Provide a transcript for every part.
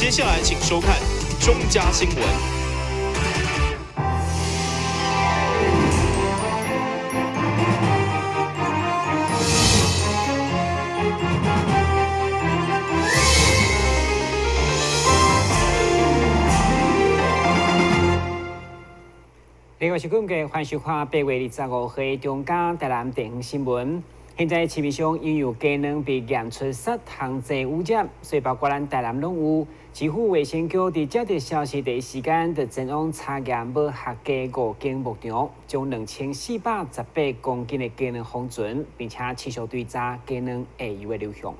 接下來請收看中嘉新聞。另外是今日欢迎收看8月25号中嘉台南地方新闻。现在市面上拥有鸡卵被验出杀虫剂污染，所以包括咱台南攏有。市府卫生局伫接到消息第一时间，就前往查验无合格五间牧场，将2418公斤的鸡卵封存，并且持续追查鸡卵下游的流向。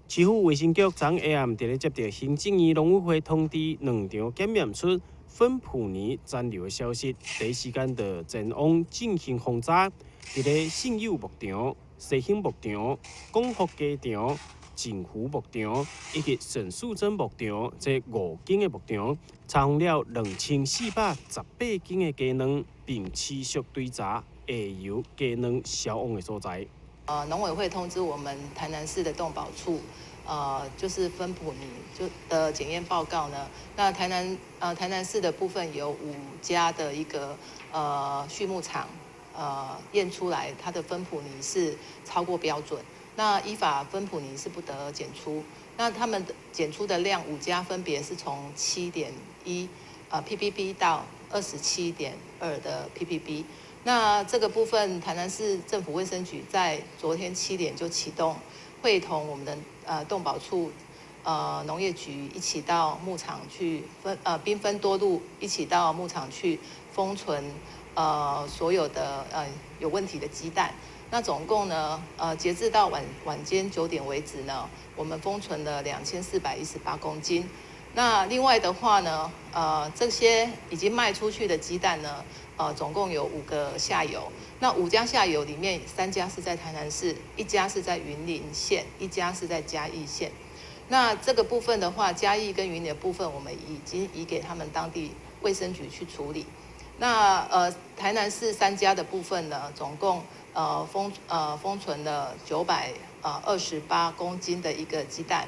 市府卫生局昨下暗伫咧接到行政院农委会通知，两场检验出芬普尼残留的消息，第一时间就前往进行封查。伫咧信友牧场、西兴牧场、广福鸡场、锦湖牧场以及沈素贞牧场这五间的牧场，查封了2418斤的鸡卵，并持续追查下游鸡卵销往的所在。农委会通知我们台南市的动保处，就是芬普尼就的检验报告呢。那台南市的部分有5家的一个畜牧场，验出来它的芬普尼是超过标准。那依法芬普尼是不得检出。那他们检出的量5家分别是从7.1ppb 到27.2的 ppb。那这个部分，台南市政府卫生局在昨天7点就启动，会同我们的动保处、农业局一起到牧场去兵分多路，一起到牧场去封存所有的有问题的鸡蛋。那总共呢，截至到晚间9点为止呢，我们封存了2418公斤。那另外的话呢，这些已经卖出去的鸡蛋呢，总共有5个下游。那5家下游里面，3家是在台南市，1家是在云林县，1家是在嘉义县。那这个部分的话，嘉义跟云林的部分，我们已经移给他们当地卫生局去处理。那台南市3家的部分呢，总共封存了928公斤的一个鸡蛋。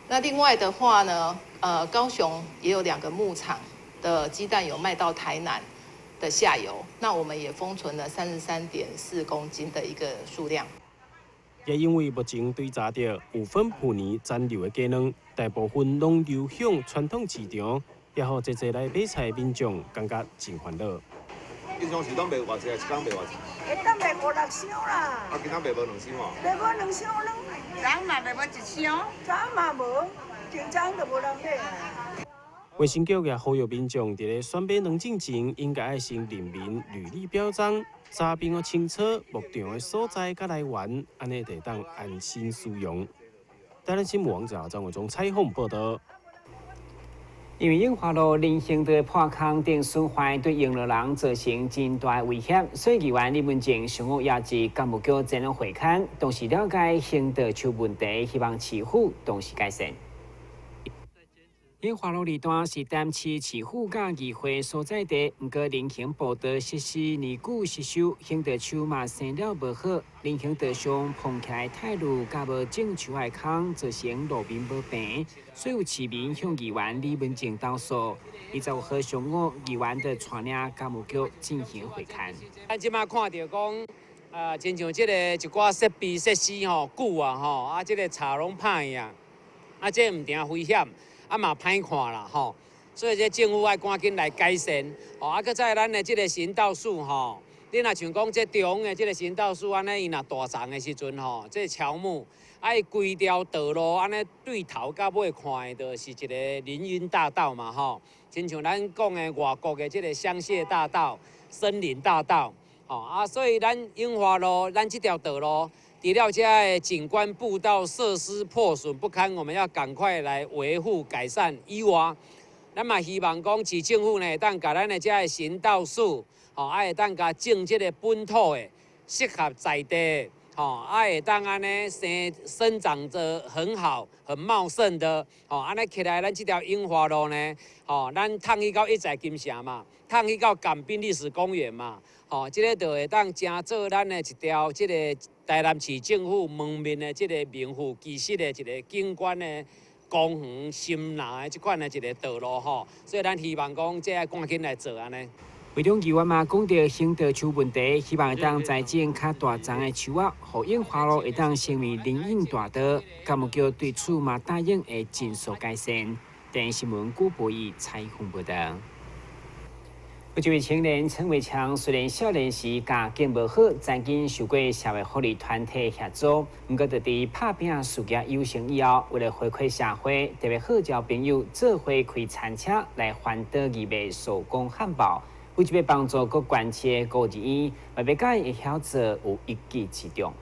那另外的话呢，高雄也有2个牧场的鸡蛋有卖到台南的下游，那我们也封存了33.4公斤的一个数量。也因为目前追查到有芬普尼残留的鸡卵，大部分拢流向传统市场，也予济济来买菜的民众感觉真烦恼。平常时拢卖偌济，一工卖偌济？会当卖5、6箱啦。啊，今仔卖无2箱哦。卖无2箱拢，昨嘛卖无1箱，昨嘛无，前昨就无人买啊。卫生局也呼吁民众伫咧选买卵进前，应该爱先认明履历表彰，查明个清楚牧场的所在佮来源，按呢就会当安心使用。台南新闻网张张伟忠采访报道。因为永华路人行道破空顶损坏，对用路人造成真大的威胁，所以议员李文静上午也伫干部局前往会勘，同时了解行道树问题，希望市府同时改善。永华路二段是台南市市府佮议会所在地，毋过人行步道设施年久失修，行道树嘛生了无好，人行道上膨起来苔苔佮无种树的空，造成路面无平，所以有市民向议员李文静投诉。25号上午，议员就带领干部局进行会勘。咱这马看著讲，亲像这个一寡设备设施吼旧啊吼，啊这个草拢歹去啊，啊这毋定危险。啊嘛歹看啦吼，所以这政府爱赶紧来改善吼。啊，阁再咱的这个行道树吼，你若像讲这中的这个行道树按呢，伊若大丛的时阵吼，这乔木啊，伊规条道路按呢对头到尾看的，就是一个林荫大道嘛吼。亲像咱讲的外国的这个香榭大道、森林大道，吼啊，所以咱永华路咱这条道路。除了这个景观步道设施破损不堪，我们要赶快来维护改善以外，咱嘛希望讲市政府呢，会当共咱的这个行道树，吼，啊会当共种这个本土的、适合在地，吼，啊会当按呢生长得很好、很茂盛的，吼，按呢起来，咱这条永华路呢，吼，咱通去到一载金城嘛，通去到港滨历史公园嘛，吼，这个就会当成做咱的一条这个台南市政府门面的这个名副其实的一个景观的公園深藍的這款的一个道路吼，所以咱希望講這愛趕緊來做按呢。會長議員嘛講著行道樹問題，希望會當栽種較大叢的樹仔，予硬化路會當成為林蔭大道。工務局對此嘛答應會盡速改善。電視新聞古博義採訪報導。有一位青年陳偉強，雖然少年時家境無好，曾經受過社會福利團體協助，毋過佇拍拚事業有成以後，為了回饋社會，特別號召朋友做伙開餐車來環島義賣手工漢堡。為著欲幫助閣關切的孤兒院，嘛欲共伊會曉做有一技之長。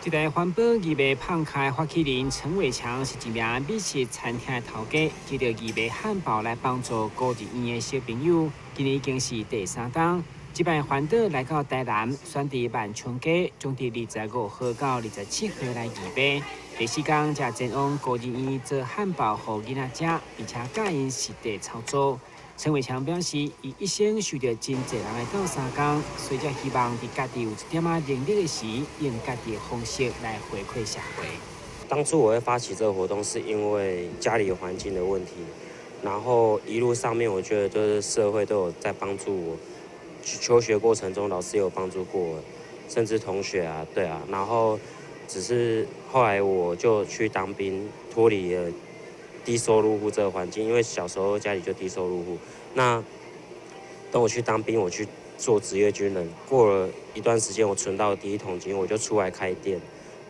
這台環保義賣胖卡發起人陳偉強是一名美食餐廳的頭家，藉著義賣漢堡來幫助孤兒院的小朋友，今年已經是第三冬。這擺環島來到台南，選佇萬昌街，將佇25號到27號來義賣。第四工才前往孤兒院做漢堡予囡仔食，並且教𪜶實地操作。陳偉強表示，伊一生受著真濟人的鬥相共，所以才希望佇家己有一點仔能力的時，用家己的方式來回饋社會。當初我會發起這個活動，是因為家裡環境的問題，然後一路上面，我覺得就是社會都有在幫助我。求學過程中，老師有幫助過我，甚至同學啊，對啊，然後只是後來我就去當兵，脫離了低收入戶這個環境，因為小時候家裡就低收入戶。那等我去當兵，我去做職業軍人，過了一段時間，我存到第一桶金，我就出來開店。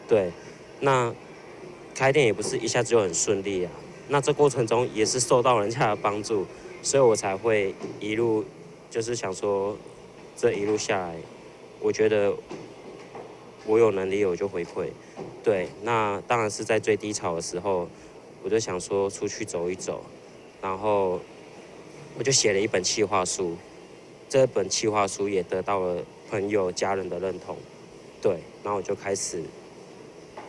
對，那開店也不是一下子就很順利啊。那這過程中也是受到人家的幫助，所以我才會一路就是想說，這一路下來，我覺得我有能力我就回饋。對，那當然是在最低潮的時候，我就想說出去走一走，然後我就寫了一本企劃書，這本企劃書也得到了朋友、家人的認同，對，然後我就開始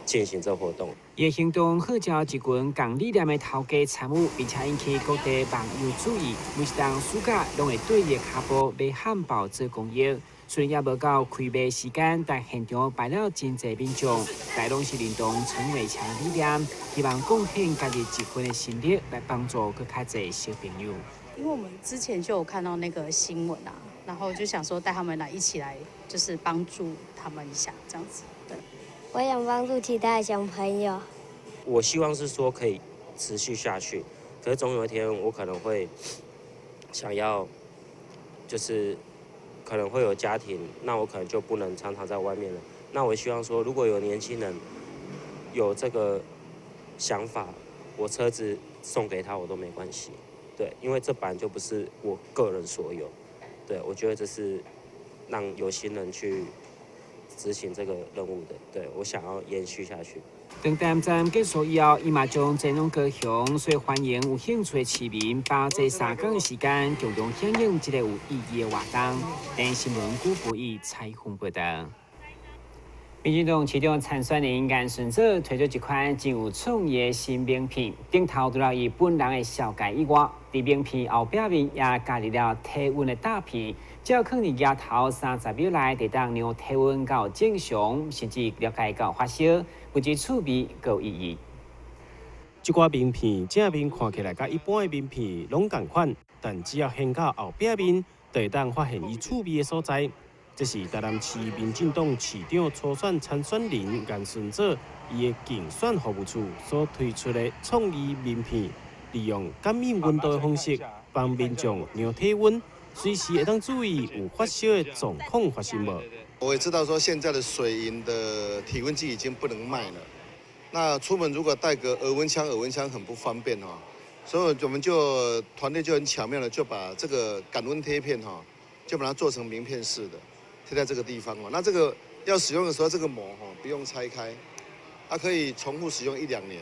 進行這活動。伊的行動號召一群仝理念的頭家參與，並且引起各地網友注意。每一冬暑假攏會對伊的跤步賣漢堡做公益。雖然猶無到開賣時間，但現場排了真濟民眾，大攏是認同陳偉強理念，希望貢獻家己一份的心力來幫助閣較濟小朋友。因為我們之前就有看到那個新聞啊，然後就想說帶他們來一起來，就是幫助他們一下，這樣子。對。我想幫助其他的小朋友。我希望是說可以持續下去，可是總有一天我可能會想要，就是可能會有家庭，那我可能就不能常常在外面了。那我希望說，如果有年輕人有這個想法，我車子送給他我都沒關係，對，因為這本來就不是我個人所有，對，我覺得這是讓有心人去執行這個任務的，對，我想要延續下去。當台南站結束以後，伊嘛將前往高雄，所以歡迎有興趣的市民，把這三工的時間共同響應這個有意義的活動。電視新聞古博義採訪報導。民進黨市長參選人顏順祖推出一款真有創意的新名片，頂頭除了伊本人的紹介以外，佇名片後壁面也加入了體溫的膽片，只要囥佇額頭30秒內，就當量體溫敢有正常，甚至了解敢有發燒，不止趣味，閣有意義。這寡名片正面看起來佮一般的名片攏仝款，但只要掀到後壁面，就會當發現伊趣味的所在。這是台南市民進黨市長初選參選人顏順祖伊的競選服務處所推出的創意名片，利用感應溫度的方式，幫民眾量體溫，隨時會當注意有發燒的狀況發生無。我也知道說現在的水銀的體溫計已經不能賣了，那出門如果帶個額溫槍，額溫槍很不方便哦，所以我們就團隊就很巧妙的就把這個感溫貼片哈，就把它做成名片式的。貼在這個地方哦，那這個要使用的時候，這個膜哈不用拆開，它可以重複使用一兩年。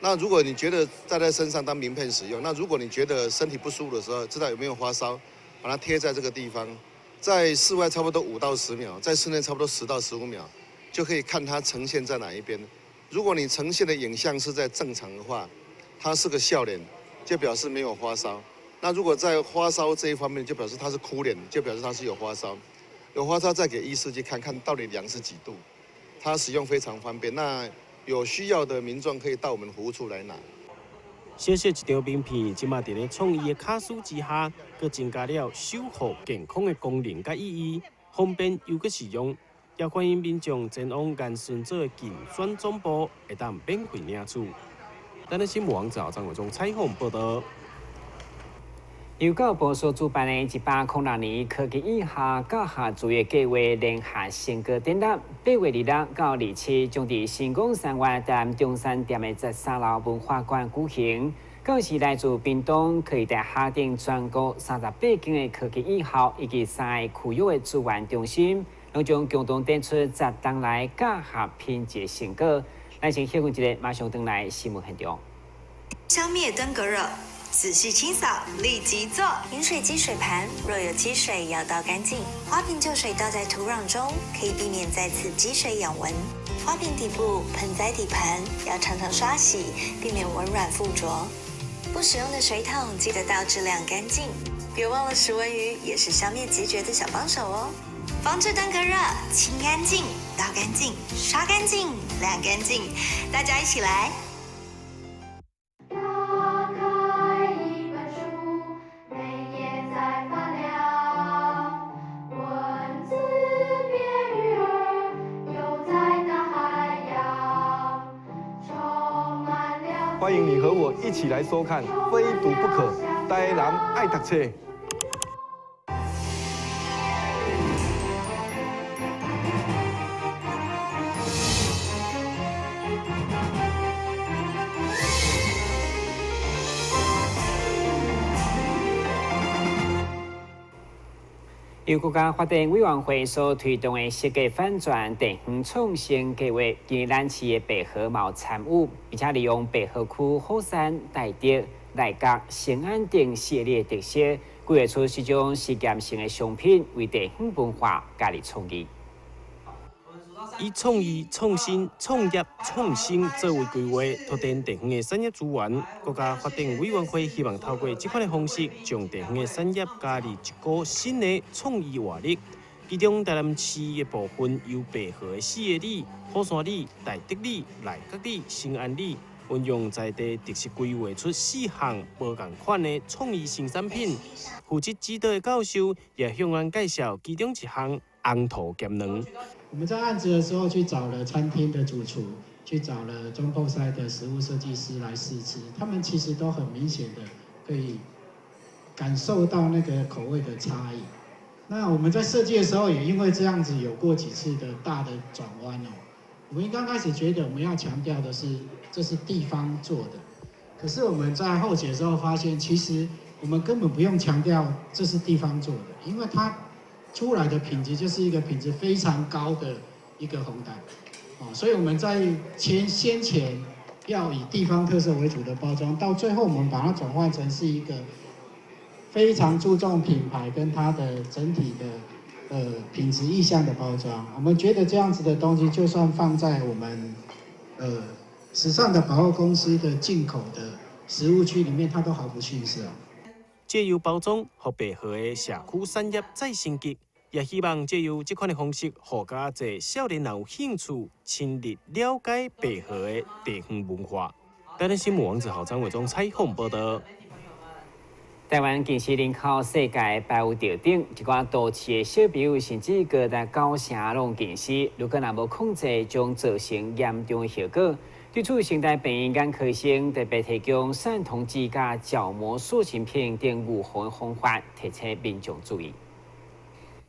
那如果你覺得帶在身上當名片使用，那如果你覺得身體不舒服的時候，知道有沒有發燒，把它貼在這個地方，在室外差不多5到10秒，在室內差不多10到15秒，就可以看它呈現在哪一邊。如果你呈現的影像是在正常的話，它是個笑臉，就表示沒有發燒。那如果在發燒這一方面，就表示它是哭臉，就表示它是有發燒。有發燒再給醫師去看看到底量是幾度，它使用非常方便。那有需要的民眾可以到我們服務處來拿。小小一張名片，這馬佇咧創意的巧思之下，閣增加了守護健康的功能佮意義，方便又閣實用。也歡迎民眾前往顏順做的競選總部，會當免費領取。台南新聞網張偉忠採訪報道。由教育部所主辦的106年科技以下教學卓越計劃聯合成果展覽，8月26到27，將佇新光三越台南中山店的13樓文化館舉行。到時來自屏東科技大學等全國38間的科技院校以及3个區域的資源中心，攏將共同展出十冬來教學品質成果。咱先歇睏一下，馬上轉來新聞現場。消滅登革熱。仔細清掃，立即做。飲水機水盤若有積水，要倒乾淨。花瓶舊水倒在土壤中，可以避免再次積水養蚊。花瓶底部、盆栽底盤要常常刷洗，避免蚊卵附着。不使用的水桶記得倒置晾乾淨。別忘了食蚊魚也是消滅孑孓的小幫手哦。防治登革熱，清乾淨，倒乾淨，刷乾淨，晾乾淨，大家一起來。打開一本書，每頁在發亮，文字變魚兒，游在大海洋，充滿了。歡迎你和我一起來收看《非讀不可》，台南愛讀冊。由國家發展委員會所推動的設計翻轉地方創生計劃，今咱市的白河嘛有參與，並且利用白河區虎山、大竹、內角、新安等系列特色，規劃出四種實驗性的商品，為地方文化加入創意。以創意、創新、創業、創新作為規劃，拓展地方的產業資源。國家發展委員會希望透過這款的方式，將地方的產業加入一股新的創意活力。其中，台南市的部分由白河的四个里、虎山里、大竹里、內角里、新安里，運用在地特色規劃出四項無仝款的創意新產品。負責指導的教授也向阮介紹其中一項紅桃鹹卵。我們在案子的時候去找了餐廳的主廚，去找了中破塞的食物設計師來試吃，他們其實都很明顯的可以感受到那個口味的差異。那我們在設計的時候也因為這樣子有過幾次的大的轉彎哦。我們剛開始覺得我們要強調的是這是地方做的，可是我們在後期的時候發現，其實我們根本不用強調這是地方做的，因為它出來的品質就是一個品質非常高的一個紅蛋，哦，所以我們在先前要以地方特色為主的包裝，到最後我們把它轉換成是一個非常注重品牌跟它的整體的品質意向的包裝。我們覺得這樣子的東西，就算放在我們時尚的百貨公司的進口的食物區裡面，它都毫不遜色。藉由包裝，予白河的社區產業再升級，也希望藉由這款的方式，予較濟少年人有興趣深入了解白河的地方文化。台南新聞王子豪、張偉忠採訪報道。台灣近視人口世界排有著頂，一寡都市的小朋友甚至高達九成攏近視，如果若無控制，將造成嚴重的後果。對此，成大病院眼科醫生特別提供散瞳劑佮角膜塑形片等預防方法，提醒民眾注意。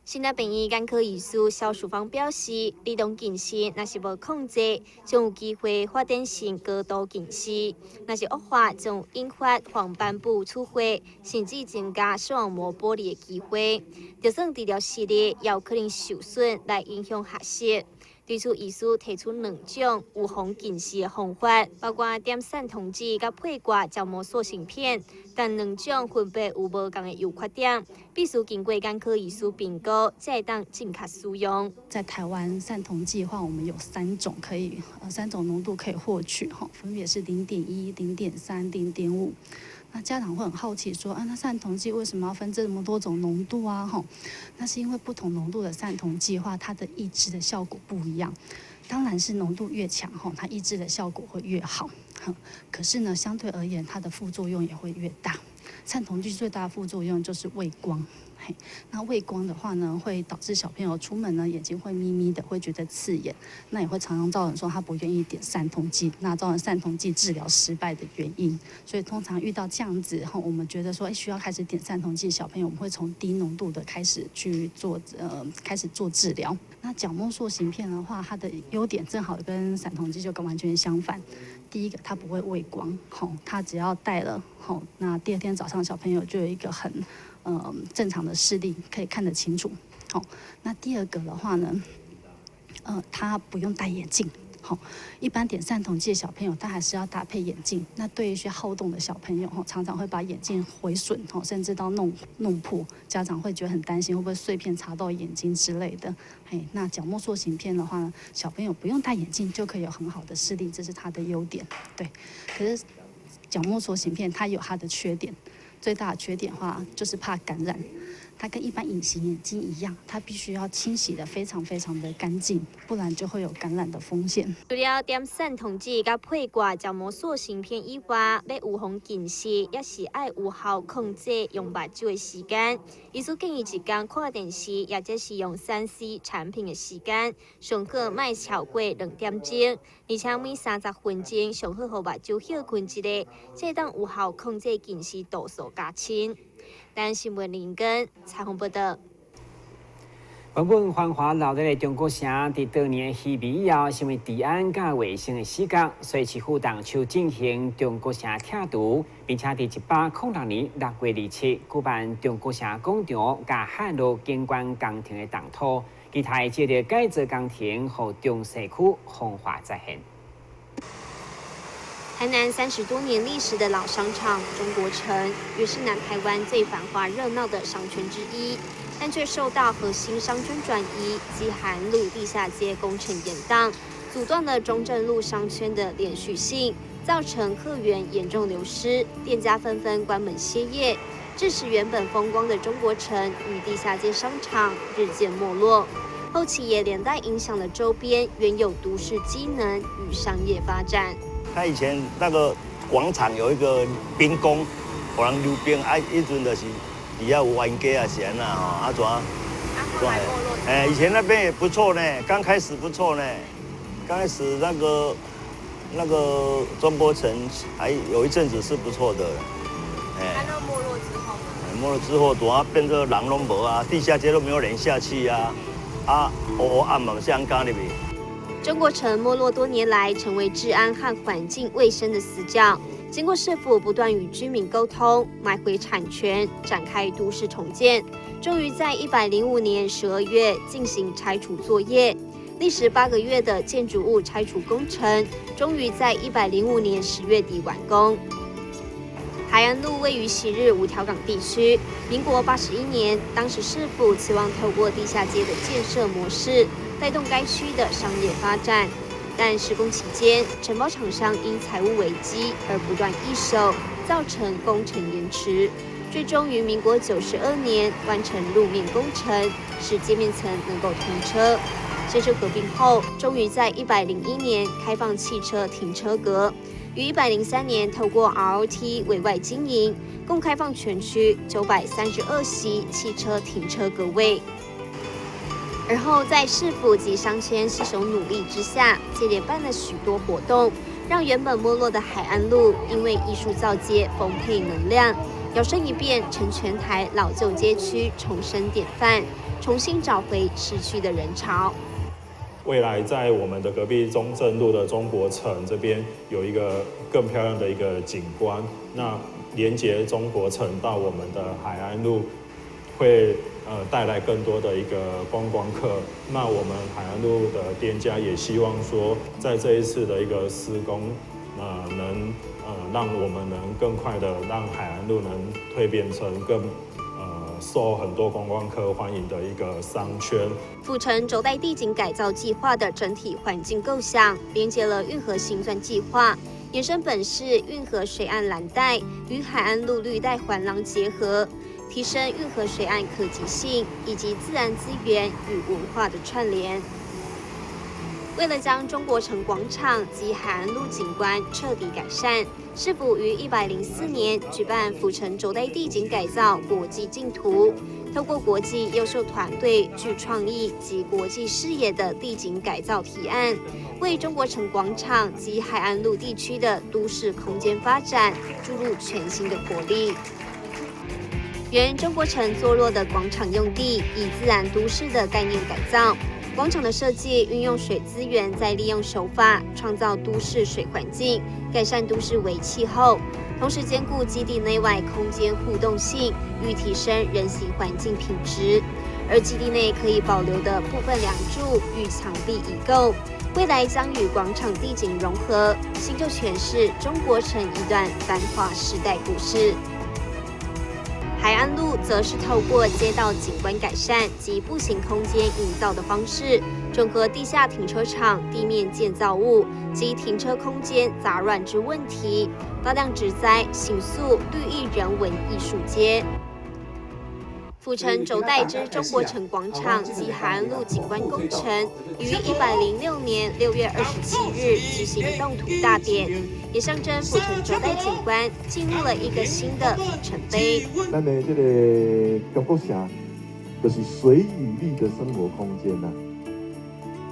成大病院眼科醫師蕭淑芳表示，兒童近視若是無控制，將有機會發展成高度近視；若是惡化，將引發黃斑部出血，甚至增加視網膜剝離的機會。就算治療視力，也有可能受損，來影響學習。對此，醫師提出兩種預防近視的方法，包括點散瞳劑佮配掛角膜塑形片，但兩種分別有無仝的優缺點，必須經過眼科醫師評估，才會當正確使用。在台灣散瞳劑的話，我們有三種可以，三種濃度可以獲取，哈，分別是0.1、0.3、0.5。那家長會很好奇說，啊，那散瞳劑為什麼要分這麼多種濃度啊？吼，那是因為不同濃度的散瞳劑的話，它的抑制的效果不一樣。當然是濃度越強，吼，它抑制的效果會越好。可是呢，相對而言，它的副作用也會越大。散瞳劑最大的副作用就是畏光，嘿，那畏光的話呢，會導致小朋友出門呢眼睛會眯眯的，會覺得刺眼，那也會常常造成說他不願意點散瞳劑，那造成散瞳劑治療失敗的原因。所以通常遇到這樣子，吼，我們覺得說，需要開始點散瞳劑，小朋友我們會從低濃度的開始去做，開始做治療。那角膜塑形片的話，它的優點正好跟散瞳劑就跟完全相反。第一個，它不會畏光，吼，它只要戴了，吼，那第二天早上小朋友就有一個很，正常的視力，可以看得清楚，好。那第二個的話呢，他不用戴眼鏡，好。一般點散瞳劑的小朋友，他還是要搭配眼鏡。那對一些好動的小朋友，吼，常常會把眼鏡毀損，吼，甚至到弄破，家長會覺得很擔心，會不會碎片插到眼睛之類的。嘿，那角膜塑形片的話呢，小朋友不用戴眼鏡就可以有很好的視力，這是它的優點。對，可是角膜塑形片它有它的缺點，最大的缺點的話就是怕感染。它跟一般隱形眼鏡一樣，它必須要清洗得非常非常的乾淨，不然就會有感染的風險。除了點散瞳劑佮配掛角膜塑形片以外，欲預防近視，也是愛有效控制用目睭的時間。醫師建議一工看電視，抑者是用3C 產品的時間，上好莫超過2點鐘，而且每30分鐘上好予目睭歇睏一下，這會當有效控制近視度數加深。台視新聞林根採訪報道。原本繁華鬧熱的中國城，佇當年稀微以後，是因為治安佮衛生的死角，所以市府動手進行中國城拆除，並且佇106年6月27舉辦中國城廣場佮漢路景觀工程的動土，期待這個改造工程，予中西區風華再現。台南30多年歷史的老商場中國城，也是南台灣最繁華熱鬧的商圈之一，但卻受到核心商圈轉移及海安路地下街工程延宕，阻斷了中正路商圈的連續性，造成客源嚴重流失，店家紛紛關門歇業，致使原本風光的中國城與地下街商場日漸沒落。後期也連帶影響了周邊原有都市機能與商業發展。他以前那個廣場有一個兵工，予人溜冰啊，彼陣就是底下有冤家啊，是按怎吼，啊怎？哎，以前那邊也不錯呢，剛開始不錯呢，剛開始那個中國城還有一陣子是不錯的。哎，那沒落之後呢？沒落之後，突然變做人攏無啊，地下街都沒有人下去啊，啊，黑暗嘛，是按講入去。中國城沒落多年來，成為治安和環境衛生的死角。經過市府不斷與居民溝通，買回產權，展開都市重建，終於在105年12月進行拆除作業。歷時8個月的建築物拆除工程，終於在105年10月底完工。海安路位於昔日五條港地區。民國81年，當時市府期望透過地下街的建設模式，帶動該區的商業發展。但施工期間，承包廠商因財務危機而不斷易手，造成工程延遲。最終於民國92年完成路面工程，使街面層能夠通車。街車合併後，終於在101年開放汽車停車格。於103年透過 ROT 委外經營，共開放全區932席汽車停車格位。而後在市府及商圈攜手努力之下，接連辦了許多活動，讓原本沒落的海安路因為藝術造街豐沛能量，搖身一變成全台老舊街區重生典範，重新找回失去的人潮。未來在我們的隔壁中正路的中國城這邊有一個更漂亮的一個景觀，那連接中國城到我們的海安路，會帶來更多的一個觀光客。那我們海安路的店家也希望說，在這一次的一個施工，能讓我們能更快的讓海安路能蛻變成更受很多觀光客歡迎的一個商圈。府城軸帶地景改造計劃的整體環境構想，連接了運河新鑽計劃，延伸本市運河水岸藍帶與海安路綠帶環廊結合，提升運河水岸可及性以及自然資源與文化的串聯。為了將中國城廣場及海岸路景觀徹底改善，市府於104年舉辦府城軸帶地景改造國際競圖，透過國際優秀團隊具創意及國際視野的地景改造提案，為中國城廣場及海岸路地區的都市空間發展注入全新的活力。原中國城坐落的廣場用地，以自然都市的概念改造。廣場的設計運用水資源再利用手法，創造都市水環境，改善都市微氣候，同時兼顧基地內外空間互動性與提升人行環境品質。而基地內可以保留的部分梁柱與牆壁遺構，未來將與廣場地景融合，新舊詮釋中國城一段繁華時代故事。海岸路則是透過街道景觀改善及步行空間營造的方式，整合地下停車場、地面建造物及停車空間雜亂之問題，大量植栽，形塑綠意人文藝術街。府城軸帶之中國城廣場及海岸路景觀工程，於106年6月27日舉行動土大典，也象徵府城軸帶景觀進入了一個新的里程碑。咱的這個中國城，就是水與綠的生活空間呐。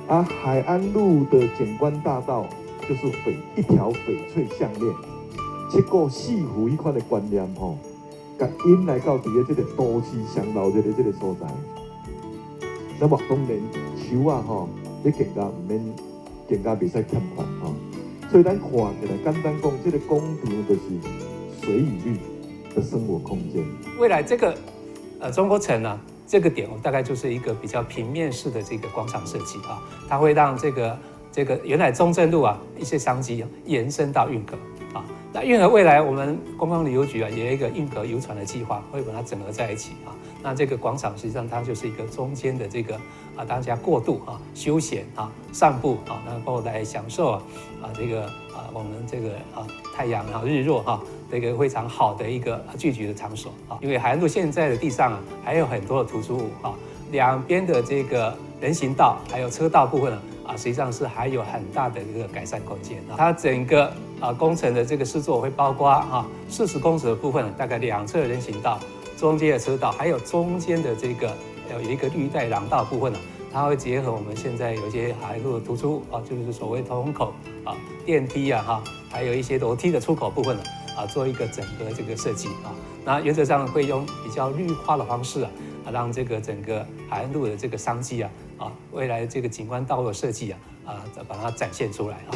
啊，海安路的景觀大道就是一條翡翠項鏈，七股四湖彼款的觀念吼。共引來到佇咧這個都市上鬧熱的這個所在，那麼當然樹仔吼，你更加毋免，更加袂使欠缺吼。所以咱看起來簡單講，這個廣場就是水與綠的生活空間。未來這個中國城呢，這個點大概就是一個比較平面式的這個廣場設計啊，它會讓這個原來中正路啊一些商機延伸到運河啊。那運河未來我們觀光旅遊局啊也有一個運河遊船的計劃，會把它整合在一起啊。那這個廣場實際上它就是一個中間的這個啊，大家過渡啊、休閒啊、散步啊，然後來享受啊這個啊我們這個啊太陽啊日落哈，這個非常好的一個聚集的場所啊。因為海岸路現在的地上啊還有很多的突出物啊，兩邊的這個人行道還有車道部分啊，實際上是還有很大的一個改善空間啊。它整個啊工程的這個施作會包括啊40公尺的部分，大概兩側人行道、中間的車道，還有中間的這個有一個綠帶廊道部分呢，它會結合我們現在有一些海路的突出啊，就是所謂通風口啊、電梯啊哈，還有一些樓梯的出口部分呢啊，做一個整個這個設計啊。那原則上會用比較綠化的方式啊，讓這個整個海岸路的這個商機啊，啊未來這個景觀道路設計啊，啊把它展現出來啊。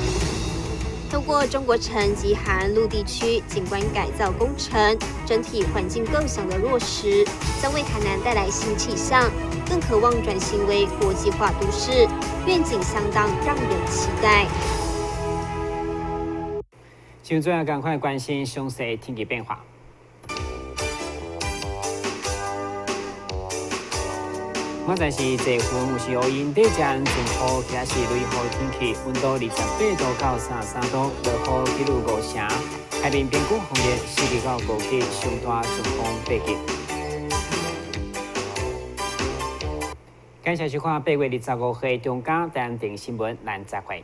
透過中國城及海岸路地區景觀改造工程，整體環境構想的落實，將為台南帶來新氣象，更可望轉型為國際化都市，願景相當讓人期待。新聞最後趕快關心詳細天氣變化。目前是濟雲，有時烏雲，短暫陣雨，其他是雷雨天氣，溫度28度到33度，落雨幾率5成。海面平均風力4級到5級，上大陣風8級。感謝收看8月25號中間台南新聞，咱再會。